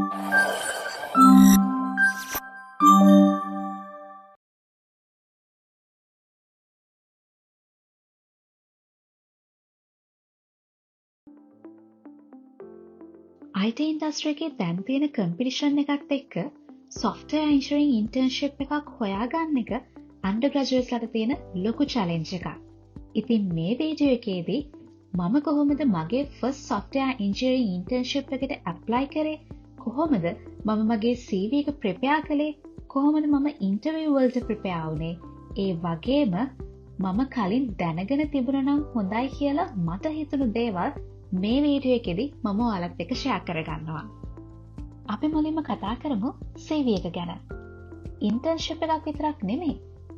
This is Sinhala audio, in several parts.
IT industry එකේ දැන් තියෙන කම්පිටිෂන් එකත් එක්ක software engineering internship එකක් හොයාගන්න එක undergraduates ලට තියෙන ලොකු චැලෙන්ජ් එකක්. ඉතින් මේ වීඩියෝ එකේදී මම කොහොමද මගේ first software engineering internship එකට ඇප්ලයි කරේ, කොහොමද මම මගේ CV එක ප්‍රිපෙයාර් කළේ, කොහොමද මම ඉන්ටර්විව් වලට ප්‍රිපෙයාර් වුණේ, ඒ වගේම මම කලින් දැනගෙන තිබුණා නම් හොඳයි කියලා මට හිතුණු දේවල් මේ වීඩියෝ එකේදී මම ඔයාලත් එක්ක ෂෙයා කරගන්නවා. අපි මුලින්ම කතා කරමු CV එක ගැන. ඉන්ටර්න්ෂිප් එකක් විතරක් නෙමෙයි,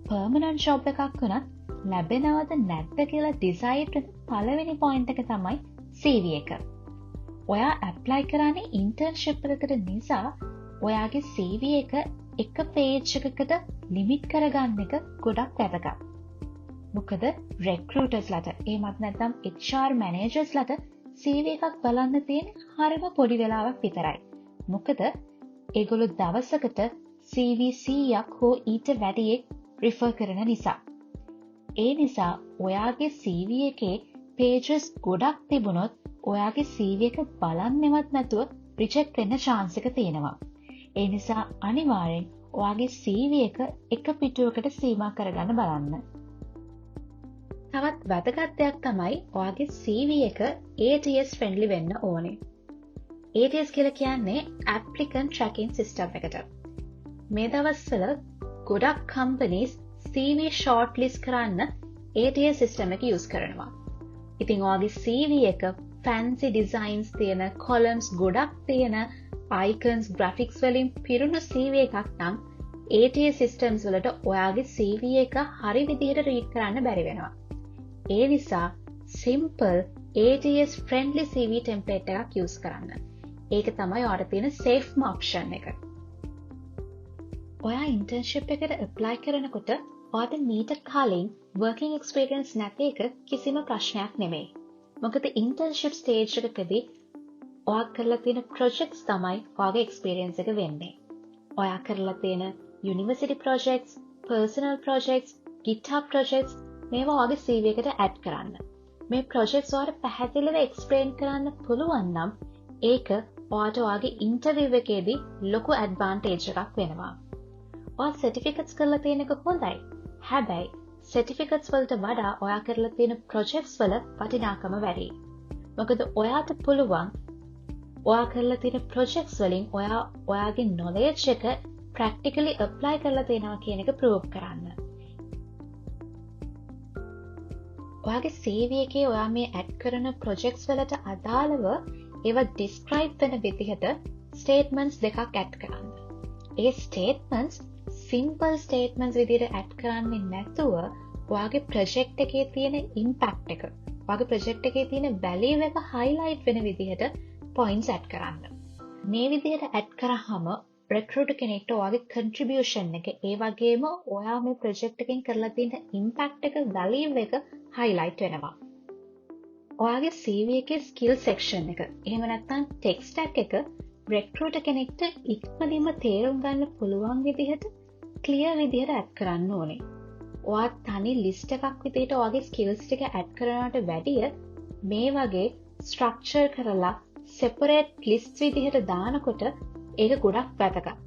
පර්මනන්ට් ජොබ් එකක් වුණත් ලැබෙනවද නැද්ද කියලා ඩිසයිඩ් කරන පළවෙනි පොයින්ට් එක තමයි CV එක. ඔයා ඇප්ලයි කරන්නේ ඉන්ටර්න්ෂිප් එකකට නිසා ඔයාගේ CV එක එක පේජ් එකකට ලිමිට් කරගන්න එක ගොඩක් වැදගත්. මොකද රෙක්රූටර්ස් ලට එහෙමත් නැත්නම් HR managers ලට CV එකක් බලන්න තියෙන හරිම පොඩි වෙලාවක් විතරයි. මොකද ඒගොල්ලෝ දවසකට CV 100ක් හෝ ඊට වැඩියෙක් රිෆර් කරන නිසා. ඒ නිසා ඔයාගේ CV එකේ පේජස් ගොඩක් තිබුණොත් ඔයාගේ CV එක බලන්නෙවත් නැතුව රිජෙක්ට් වෙන්න චාන්ස් එක තියෙනවා. ඒ නිසා අනිවාර්යෙන් ඔයාගේ CV එක එක පිටුවකට සීමා කරගන්න බලන්න. තවත් වැදගත් දෙයක් තමයි ඔයාගේ CV එක ATS friendly වෙන්න ඕනේ. ATS කියලා කියන්නේ Applicant Tracking System එකට. මේ දවස්වල ගොඩක් companies CV shortlist කරන්න ATS system එක use කරනවා. ඉතින් ඔයාගේ CV එක fancy designs තියෙන, columns ගොඩක් තියෙන, icons, graphics වලින් පිරුණු CV එකක් නම් ATS systems වලට ඔයාගේ CV එක හරි විදිහට read කරන්න බැරි වෙනවා. ඒ නිසා simple ATS friendly CV template එකක් use කරන්න. ඒක තමයි ඔයාට තියෙන safeම option එක. ඔයා ඉන්ටර්න්ෂිප් එකට ඇප්ලයි කරනකොට ඔයාට මීට කලින් working experience නැති එක කිසිම ප්‍රශ්නයක් නෙමෙයි. මොකද ඉන්ටර්න්ෂිප් ස්ටේජ් එකකදී ඔයා කරලා තියෙන ප්‍රොජෙක්ට්ස් තමයි ඔයාගේ එක්ස්පීරියන්ස් එක වෙන්නේ. ඔයා කරලා තියෙන university projects, personal projects, GitHub projects මේවා ඔයාගේ CV එකට ඇඩ් කරන්න. මේ ප්‍රොජෙක්ට්ස් ඔයාට පැහැදිලිව එක්ස්ප්ලেইন කරන්න පුළුවන් නම් ඒක ඔයාට ඔයාගේ ඉන්ටර්විව් එකේදී ලොකු ඇඩ්වාන්ටේජ් එකක් වෙනවා. ඔයා සර්ටිෆිකට්ස් කරලා තියෙන එක හොඳයි. හැබැයි සර්ටිෆිකට්ස් වලට වඩා ඔයා කරලා තියෙන ප්‍රොජෙක්ට්ස් වල වටිනාකම වැඩි. මොකද ඔයාට පුළුවන් ඔයා කරලා තියෙන ප්‍රොජෙක්ට්ස් වලින් ඔයා ඔයාගේ නොලෙජ් එක ප්‍රැක්ටිකලි ඇප්ලයි කරලා තියෙනවා කියන එක ප්‍රූව් කරන්න. ඔයාගේ CV එකේ ඔයා මේ ඇඩ් කරන ප්‍රොජෙක්ට්ස් වලට අදාළව ඒවා ඩිස්ක්‍රයිබ් වෙන විදිහට ස්ටේට්මන්ට්ස් දෙකක් ඇඩ් කරන්න. ඒ ස්ටේට්මන්ට්ස් සිම්පල් ස්ටේට්මන්ට්ස් විදිහට ඇඩ් කරන්නේ නැතුව ඔයාගේ ප්‍රොජෙක්ට් එකේ තියෙන ඉම්පැක්ට් එක, ඔයාගේ ප්‍රොජෙක්ට් එකේ තියෙන වැලියු එක හයිලයිට් වෙන විදිහට පොයින්ට්ස් ඇඩ් කරන්න. මේ විදිහට ඇඩ් කරාම රෙක්රූටර් කෙනෙක්ට ඔයාගේ කන්ට්‍රිබියුෂන් එක, ඒ වගේම ඔයා මේ ප්‍රොජෙක්ට් එකෙන් කරලා තියෙන ඉම්පැක්ට් එක, වැලියු එක හයිලයිට් වෙනවා. ඔයාගේ CV එකේ ස්කිල් සෙක්ෂන් එක, එහෙම නැත්නම් ටෙක් ස්ටැක් එක රෙක්රූටර් කෙනෙක්ට ඉක්මනින්ම තේරුම් ගන්න පුළුවන් විදිහට ක්ලියර් විදිහට ඇඩ් කරන්න ඕනේ. ඔයා තනි ලිස්ට් එකක් විදිහට ඔයාගේ ස්කිල්ස් ටික ඇඩ් කරනවට වැඩිය මේ වගේ ස්ට්‍රක්චර් කරලා සෙපරේට් ලිස්ට් විදිහට දානකොට ඒක ගොඩක් වැදගත්.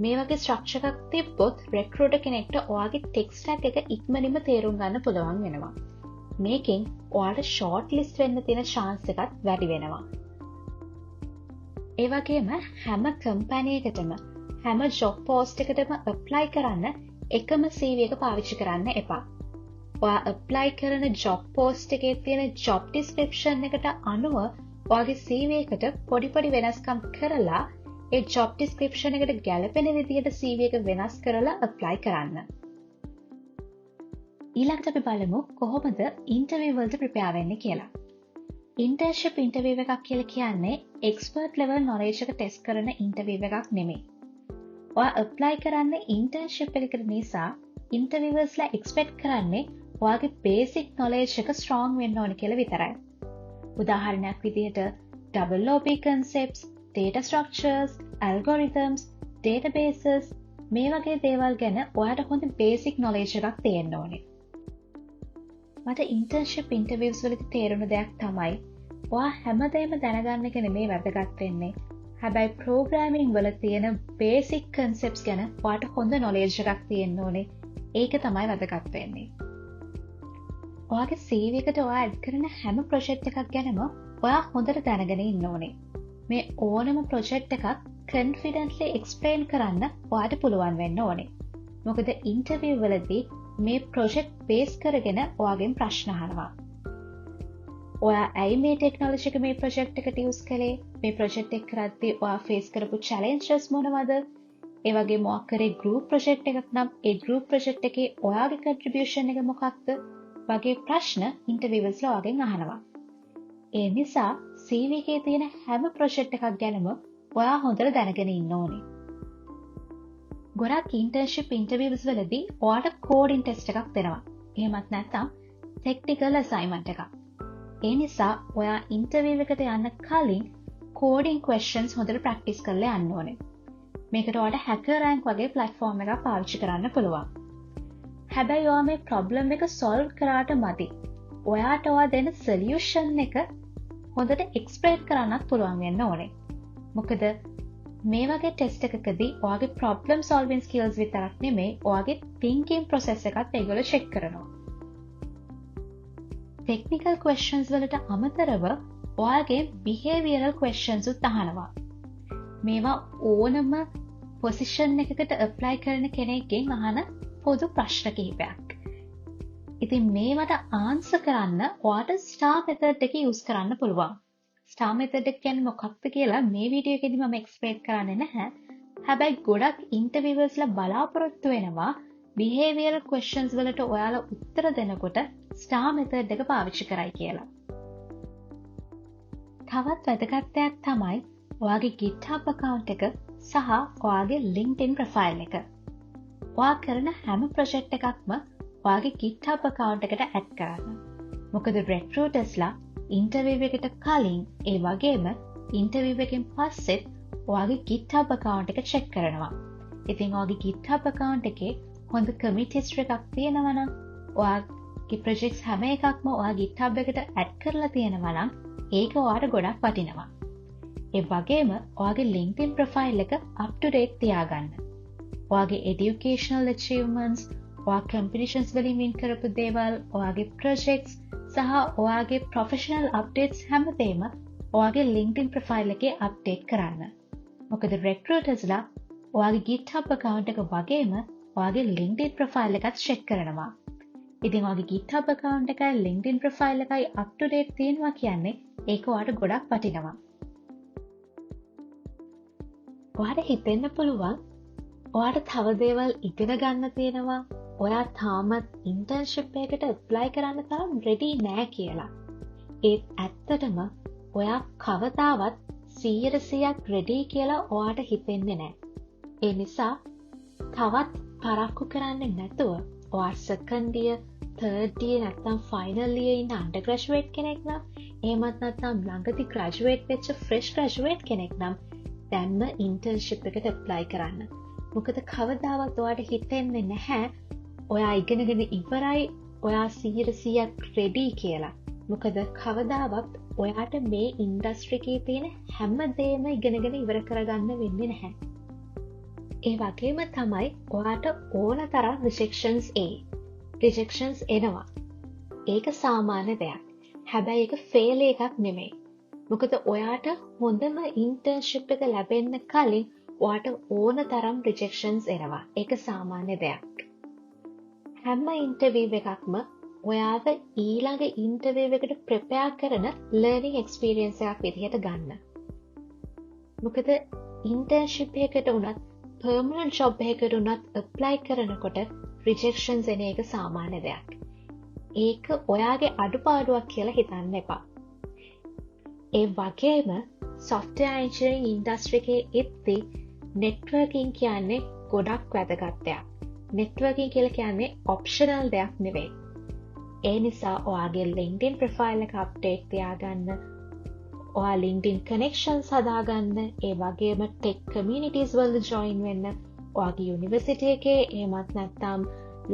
මේ වගේ ස්ට්‍රක්චර් එකක් තිබ්බොත් රෙක්රූටර් කෙනෙක්ට ඔයාගේ ටෙක් ස්ටැක් එක ඉක්මනින්ම තේරුම් ගන්න පුළුවන් වෙනවා. මේකෙන් ඔයාට ෂෝට් ලිස්ට් වෙන්න තියෙන චාන්ස් එකත් වැඩි වෙනවා. ඒ වගේම හැම කම්පැනි එකටම හැම ජොබ් පෝස්ට් එකටම ඇප්ලයි කරන්න එකම CV එක පාවිච්චි කරන්න එපා. ඔයා ඇප්ලයි කරන ජොබ් පෝස්ට් එකේ තියෙන ජොබ් ඩිස්ක්‍රිප්ෂන් එකට අනුව ඔයාගේ CV එකට පොඩි පොඩි වෙනස්කම් කරලා ඒ ජොබ් ඩිස්ක්‍රිප්ෂන් එකට ගැලපෙන විදිහට CV එක වෙනස් කරලා ඇප්ලයි කරන්න. ඊළඟට අපි බලමු කොහොමද ඉන්ටර්විව් වලට ප්‍රිපෙයාර් වෙන්නේ කියලා. ඉන්ටර්න්ෂිප් ඉන්ටර්විව් එකක් කියලා කියන්නේ එක්ස්පර්ට් ලෙවල් නොලෙජ් එක ටෙස්ට් කරන ඉන්ටර්විව් එකක් නෙමෙයි. ඔයා ඇප්ලයි කරන්නේ ඉන්ටර්න්ෂිප් එකකට නිසා ඉන්ටර්විවර්ස්ලා එක්ස්පෙක්ට් කරන්නේ ඔයාගේ බේසික් නොලෙජ් එක ස්ට්‍රෝං වෙන්න ඕන කියලා විතරයි. උදාහරණයක් විදිහට OOP concepts, data structures, algorithms, databases මේ වගේ දේවල් ගැන ඔයාට හොඳ බේසික් නොලෙජ් එකක් තියෙන්න ඕනේ. මට ඉන්ටර්න්ෂිප් ඉන්ටර්විව්ස් වලදී තේරුණ දෙයක් තමයි ඔයා හැමදේම දැනගන්න එක නෙමෙයි වැදගත් වෙන්නේ. හැබැයි ප්‍රෝග්‍රෑමින් වල තියෙන බේසික් කන්සෙප්ට්ස් ගැන ඔයාට හොඳ නොලෙජ් එකක් තියෙන්න ඕනේ. ඒක තමයි වැදගත් වෙන්නේ. ඔයාගේ CV එකට ඔයා ඇඩ් කරන හැම ප්‍රොජෙක්ට් එකක් ගැනම ඔයා හොඳට දැනගෙන ඉන්න ඕනේ. මේ ඕනම ප්‍රොජෙක්ට් එකක් කන්ෆිඩන්ට්ලි එක්ස්ප්ලේන් කරන්න ඔයාට පුළුවන් වෙන්න ඕනේ. මොකද ඉන්ටර්විව් වලදී මේ ප්‍රොජෙක්ට් බේස් කරගෙන ඔයාගෙන් ප්‍රශ්න අහනවා. ඔයා ඇයි මේ ටෙක්නොලොජි එක මේ ප්‍රොජෙක්ට් එකට යූස් කළේ? මේ ප්‍රොජෙක්ට් එක කරද්දී ඔයා ෆේස් කරපු චැලෙන්ජස් මොනවද? ඒ වගේම ඔයා කරේ ගෲප් ප්‍රොජෙක්ට් එකක් නම් ඒ ගෲප් ප්‍රොජෙක්ට් එකේ ඔයාගේ කන්ට්‍රිබියුෂන් එක මොකක්ද? වගේ ප්‍රශ්න ඉන්ටර්විවර්ස්ලා ඔයාගෙන් අහනවා. ඒ නිසා CV එකේ තියෙන හැම ප්‍රොජෙක්ට් එකක් ගැනම ඔයා හොඳට දැනගෙන ඉන්න ඕනේ. ගොඩක් ඉන්ටර්න්ෂිප් ඉන්ටර්විව්ස් වලදී ඔයාට කෝඩින් ටෙස්ට් එකක් දෙනවා. එහෙමත් නැත්නම් ටෙක්නිකල් අසයින්මන්ට් එකක්. ඒ නිසා ඔයා ඉන්ටර්විව් එකට යන්න කලින් කෝඩින් ක්වෙස්චන්ස් හොඳට ප්‍රැක්ටිස් කරලා යන්න ඕනේ. මේකට ඔයාට හැකර් රෑන්ක් වගේ ප්ලැට්ෆෝම් එකක් පාවිච්චි කරන්න පුළුවන්. හැබැයි ඔයා මේ ප්‍රොබ්ලම් එක සොල්ව් කරාට මදි. ඔයාට ඔයා දෙන සොලියුෂන් එක හොඳට එක්ස්ප්ලේන් කරන්නත් පුළුවන් වෙන්න ඕනේ. මොකද මේ වගේ ටෙස්ට් එකකදී ඔයාගේ ප්‍රොබ්ලම් සොල්විං ස්කිල්ස් විතරක් නෙමෙයි ඔයාගේ තින්කින් ප්‍රොසෙස් එකත් ඒගොල්ලෝ චෙක් කරනවා. ටෙක්නිකල් ක්වෙස්චන්ස් වලට අමතරව ඔයාගේ බිහේවියරල් ක්වෙස්චන්ස් උත් අහනවා. මේවා ඕනම පොසිෂන් එකකට ඇප්ලයි කරන කෙනෙක්ගෙන් අහන පොදු ප්‍රශ්න කිහිපයක්. ඉතින් මේවට ආන්සර් කරන්න ඔයාට ස්ටාර් මෙතඩ් එක යූස් කරන්න පුළුවන්. ස්ටාර් මෙතඩ් එක කියන්නේ මොකක්ද කියලා මේ වීඩියෝ එකේදී මම එක්ස්ප්ලේන් කරන්නේ නැහැ. හැබැයි ගොඩක් ඉන්ටර්විවර්ස්ලා බලාපොරොත්තු වෙනවා බිහේවියරල් ක්වෙස්චන්ස් වලට ඔයාලා උත්තර දෙනකොට ස්ටාර් මෙතඩ් එක පාවිච්චි කරයි කියලා. තවත් වැදගත් දෙයක් තමයි ඔයාගේ GitHub account එක සහ ඔයාගේ LinkedIn profile එක. ඔයා කරන හැම ප්‍රොජෙක්ට් එකක්ම ඔයාගේ GitHub account එකට ඇඩ් කරන්න. මොකද රෙක්රූටර්ස්ලා ඉන්ටර්විව් එකට කලින් ඒ වගේම ඉන්ටර්විව් එකෙන් පස්සෙත් ඔයාගේ GitHub account එක චෙක් කරනවා. ඉතින් ඔයාගේ GitHub account එකේ හොඳ කමිට් හිස්ටරි එකක් තියෙනවා නම් ඔයාගේ ප්‍රොජෙක්ට්ස් හැම එකක්ම ඔයා GitHub එකට ඇඩ් කරලා තියෙනවා නම් ඒක ඔයාට ගොඩක් වටිනවා. ඒ වගේම ඔයාගේ LinkedIn profile එක අප් ටු ඩේට් තියාගන්න. ඔයාගේ එඩියුකේෂනල් ඇචීව්මන්ට්ස්, ඔයා කම්පිටිෂන්ස් වලින් වින් කරපු දේවල්, ඔයාගේ ප්‍රොජෙක්ට්ස් සහ ඔයාගේ ප්‍රොෆෙෂනල් අප්ඩේට්ස් හැමදේම ඔයාගේ LinkedIn profile එකේ අප්ඩේට් කරන්න. මොකද රෙක්රූටර්ස්ලා ඔයාගේ GitHub account එක වගේම ඔයාගේ LinkedIn profile එකත් චෙක් කරනවා. ඉතින් ඔයාගේ GitHub account එකයි LinkedIn profile එකයි අප් ටු ඩේට් තියෙනවා කියන්නේ ඒක ඔයාට ගොඩක් වටිනවා. ඔයාට හිතෙන්න පුළුවන් ඔයාට තව දේවල් ඉගෙන ගන්න තියෙනවා, ඔයා තාමත් ඉන්ටර්න්ෂිප් එකකට ඇප්ලයි කරන්න තරම් රෙඩි නෑ කියලා. ඒත් ඇත්තටම ඔයා කවදාවත් 100%ක් රෙඩි කියලා ඔයාට හිතෙන්නේ නෑ. ඒ නිසා තවත් පරක්කු කරන්නේ නැතුව ඔයා සෙකන්ඩ් ඉයර්, තර්ඩ් ඉයර් නැත්නම් ෆයිනල් ඉයර් ඉන්න අන්ඩර්ග්‍රැජුවේට් කෙනෙක් නම්, එහෙමත් නැත්නම් ළඟදි ග්‍රැජුවේට් වෙච්ච ෆ්‍රෙෂ් ග්‍රැජුවේට් කෙනෙක් නම් දැන්ම ඉන්ටර්න්ෂිප් එකට ඇප්ලයි කරන්න. මොකද කවදාවත් ඔයාට හිතෙන්නේ නැහැ ඔයා ඉගෙනගෙන ඉවරයි, ඔයා 100%ක් රෙඩි කියලා. මොකද කවදාවත් ඔයාට මේ ඉන්ඩස්ට්‍රි එකේ තියෙන හැම දෙයක්ම ඉගෙනගෙන ඉවර කරගන්න වෙන්නේ නැහැ. ඒ වගේම තමයි ඔයාට ඕන තරම් රිජෙක්ෂන්ස් එයි. රිජෙක්ෂන්ස් එනවා. ඒක සාමාන්‍ය දෙයක්. හැබැයි ඒක ෆේල් එකක් නෙමෙයි. මොකද ඔයාට හොඳම ඉන්ටර්න්ෂිප් එක ලැබෙන්න කලින් ඔයාට ඕන තරම් රිජෙක්ෂන්ස් එනවා. ඒක සාමාන්‍ය දෙයක්. හැම ඉන්ටර්විව් එකක්ම ඔයාව ඊළඟ ඉන්ටර්විව් එකට ප්‍රෙපෙයාර් කරන ලර්නින් එක්ස්පීරියන්ස් එකක් විදිහට ගන්න. මොකද ඉන්ටර්න්ෂිප් එකකට වුණත් පර්මනන්ට් ජොබ් එකකට වුණත් ඇප්ලයි කරනකොට රිජෙක්ෂන්ස් එන එක සාමාන්‍ය දෙයක්. ඒක ඔයාගේ අඩුපාඩුවක් කියලා හිතන්න එපා. ඒ වගේම සොෆ්ට්වෙයාර් ඉන්ජිනියරින් ඉන්ඩස්ට්‍රි එකේ ඉද්දි නෙට්වර්කින් කියන්නේ ගොඩක් වැදගත් දෙයක්. නෙට්වර්කින් කියලා කියන්නේ ඔප්ෂනල් දෙයක් නෙවෙයි. ඒ නිසා ඔයාගේ LinkedIn profile එක අප්ඩේට් තියාගන්න, ඔයා LinkedIn connections හදාගන්න, ඒ වගේම ටෙක් කමියුනිටීස් වලට ජොයින් වෙන්න, ඔයාගේ යුනිවර්සිටි එකේ එහෙමත් නැත්නම්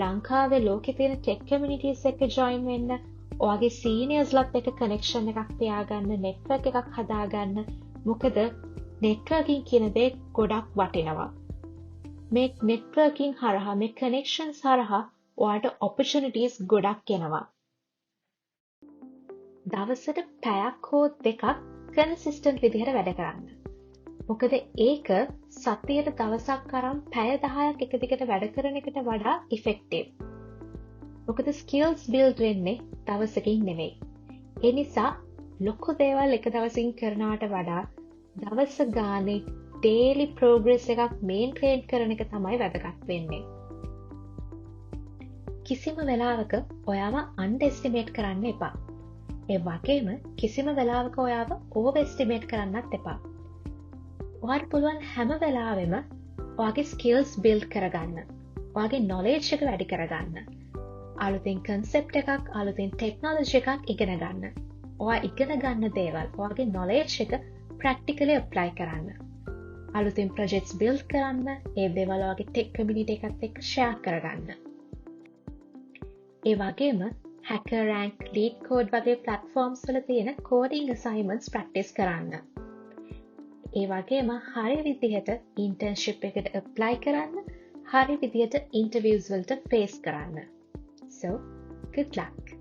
ලංකාවේ ලෝකේ තියෙන ටෙක් කමියුනිටීස් එක්ක ජොයින් වෙන්න, ඔයාගේ සීනියර්ස්ලත් එක්ක කනෙක්ෂන් එකක් තියාගන්න, නෙට්වර්ක් එකක් හදාගන්න. මොකද නෙට්වර්කින් කියන දේ ගොඩක් වටිනවා. මේ නෙට්වර්කින් හරහා, මේ කනෙක්ෂන්ස් හරහා ඔයාට ඔපචුනිටීස් ගොඩක් එනවා. දවසට පැයක් හෝ දෙකක් කන්සිස්ටන්ට් විදිහට වැඩ කරන්න. මොකද ඒක සතියට දවසක් අරන් පැය 10ක් එක දිගට වැඩ කරන එකට වඩා ඉෆෙක්ටිව්. මොකද ස්කිල්ස් බිල්ඩ් වෙන්නේ දවසකින් නෙවෙයි. ඒ නිසා ලොකු දේවල් එක දවසින් කරනවට වඩා දවස ගානේ ඩේලි ප්‍රෝග්‍රස් එකක් මේන්ටේන් කරන එක තමයි වැදගත් වෙන්නේ. කිසිම වෙලාවක ඔයාව අන්ඩර් කරන්න එපා. ඒ වගේම කිසිම වෙලාවක ඔයාව ඕවර් එස්ටිමේට් කරන්නත් එපා. ඔයාට පුළුවන් හැම වෙලාවෙම ඔයාගේ ස්කිල්ස් බිල්ඩ් කරගන්න. ඔයාගේ නොලෙජ් එක වැඩි කරගන්න. අලුතින් කන්සෙප්ට් එකක්, අලුතින් ටෙක්නොලොජි එකක් ඉගෙන ගන්න. ඔයා ඉගෙන ගන්න දේවල්, ඔයාගේ නොලෙජ් එක ප්‍රැක්ටිකලි ඇප්ලයි කරන්න. අලුතින් ප්‍රොජෙක්ට්ස් බිල්ඩ් කරන්න, ඒ දේවල් ඔයාගේ ටෙක් කමියුනිටි එකත් එක්ක ෂෙයාර් කරගන්න. ඒ වගේම HackerRank, LeetCode වගේ ප්ලැට්ෆෝම්ස් වල තියෙන කෝඩින් අසයින්මන්ට්ස් ප්‍රැක්ටිස් කරන්න. ඒ වගේම හරි විදිහට ඉන්ටර්න්ෂිප් එකට ඇප්ලයි කරන්න, හරි විදිහට ඉන්ටර්විව්ස් වලට ෆේස් කරන්න. So, good luck.